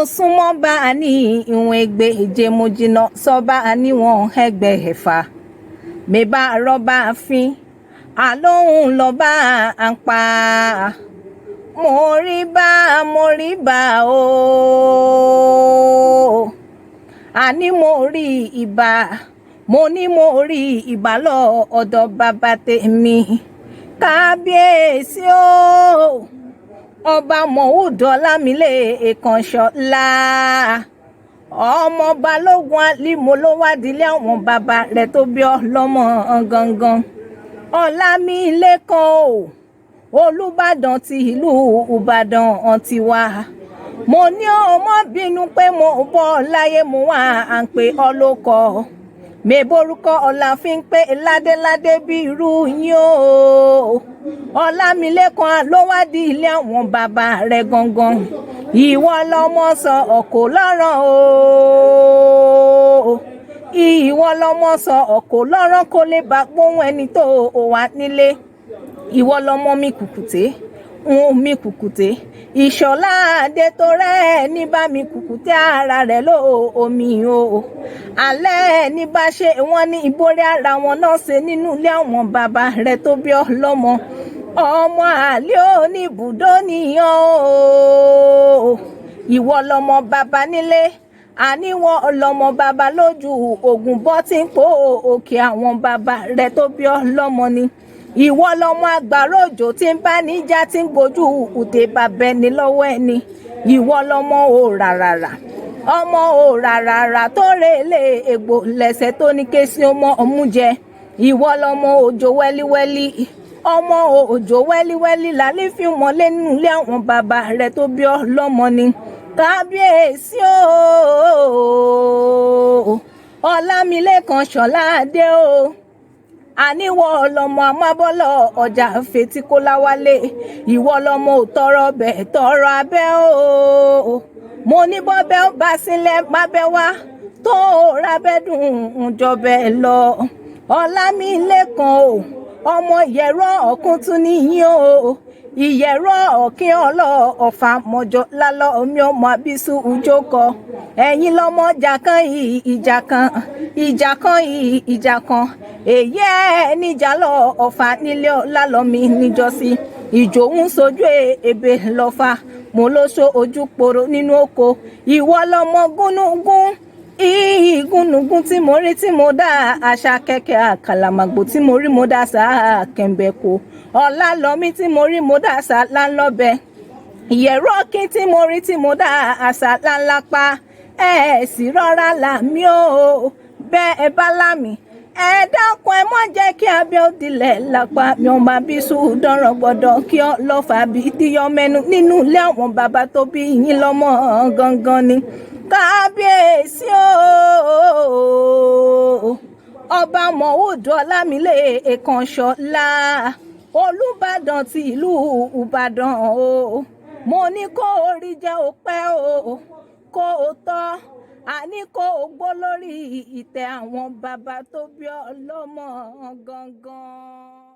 Súnmọ́ bá a ní ìwọ̀n 1,200, mo jìnnà sọ́ba níwọ̀n 6,000. Mẹ́bà rọ́bà fín àlóhùn lọ́ba à ń pa. Mo rí bá, mo rí bá o, àní mo rí ibà, mo ní mo rí ibà lọ ọ̀dọ̀ bàbá tèmi, kábíyèsí o, ọba Mọ̀húdù Ọlámilékan Ṣọlá, ọmọ balógun alímọ̀ ló wádìílé àwọn bàbá rẹ̀ tó bí ọ lọ́mọ gangan. Ọlámilékan o, Olùbàdàn ti ìlú Ìbàdàn tiwa, mo ní ọmọ bínú pé mo bọ́ láyé, mo wà à ń pè ọ́ lóko mẹ́bórúkọ ọ̀la fi ń pé ládéládé bí irú yín o. Ọlámilékan ló wá di ilé àwọn bàbá rẹ̀ gangan. Ìwọ lọmọ sọ ọkọ lọ́rọ̀ o, ìwọ lọmọ sọ ọkọ lọ́rọ̀, kó lè bá gbóhùn ẹni tó wà nílé. Ìwọ lọmọ mi kùkùté ń mi kùkùté, Ìṣọ̀lá Adé tó rẹ̀ ní bá mi kùkùté ara rẹ̀ ló omi o. Alẹ́ ní bá ṣe wọ́n ní ìborí ara wọn náà ṣe nínú ilé àwọn bàbá rẹ̀ tó bí ọ lọ́mọ. Ọmọ àlè oníbùdó nìyàn o. Ìwọ lọmọ bàbá nílé, àníwọ̀ lọmọ bàbá lójú ogun bọ́ tí ń po òkè àwọn bàbá rẹ̀ tó bí ọ lọ́mọ ni. Ìwọ lọmọ àgbàrá òjò tí ń bá níjà, tí ń gbójú ùdè bàbá ẹni lọ́wọ́ ẹni. Ìwọ lọmọ ò ràràrà, ọmọ ò ràràrà tó rèlé egbò lẹ́sẹ̀ tó ní ké sí ọmọ ọmú jẹ. Ìwọ lọmọ òjò wẹ́líwẹ́lí, ọmọ òjò wẹ́líwẹ́lí lálẹ́ fi mọ́lé nínú ilé àwọn bàbá rẹ̀ tó bí ọ lọ́mọ ni. Kábíyèsí o, Ọlámilékan Ṣọlá Adé o, àníwọ̀ ọlọ́mọ amábọ́lọ̀ ọjà fetíkóláwálé. Ìwọ lọmọ ò tọrọ bẹ̀ tọrọ abẹ́ o. Mo ní bọ́bẹ́ ó bá sílẹ̀ mábẹ́ wá tó rábẹ́dùn jọbẹ̀ lọ. Ọlámilékan o, ọmọ ìyẹ̀rọ ọ̀kún tún níyìn o, ìyẹ̀rọ ọ̀kín ọlọ́ ọ̀fà mọ̀jọ lálọ́ omi ọmọ àbísú ujókọ. Ẹ̀yin lọ́mọ ìjà kan ìjà kan, ìjà kan ìjà kan, èyí ẹ̀ níjà lọ ọ̀fà nílé ọ̀làlọ́mi níjọ́sí. Ìjò ń sojú ebè lọ́fà, mo ló so ojú poro nínú oko. Ìwọ lọmọ gúnúgún, ìgúnnugún tí mo rí tí mo dá àṣà kẹ̀kẹ́, àkàlàmàgbò tí mo rí mo dá sáà kẹ̀ǹbẹ̀kọ. Ọ̀làlọ́mí tí mo rí mo dá àṣà láńlọ́bẹ, ìyẹ̀rọ kí tí mo rí tí mo dá àṣà láńlápá. Ẹ sì rọra làmí o, bẹ́ẹ̀ bá lámì, ẹ dákun, ẹ mọ́ jẹ́ kí abẹ́ òdìlẹ̀ lápá mi. Ò máa bí sùdọ̀rọ̀ gbọ́dọ̀ kí ọ lọ́fà bí díyọ mẹ́nu nínú ilé àwọn bàbá tó bí yín lọ́mọ gangan ni. Kábíyèsí o, ọba Mọ̀húdù Ọlámilékan Ṣọlá, Olùbàdàn ti ìlú Ìbàdàn o, mo ní kó o rí jẹ́ o pẹ́ o, kó o tọ́, àní kó o gbó lórí ìtẹ́ àwọn bàbá tó bí ọ lọ́mọ gangan.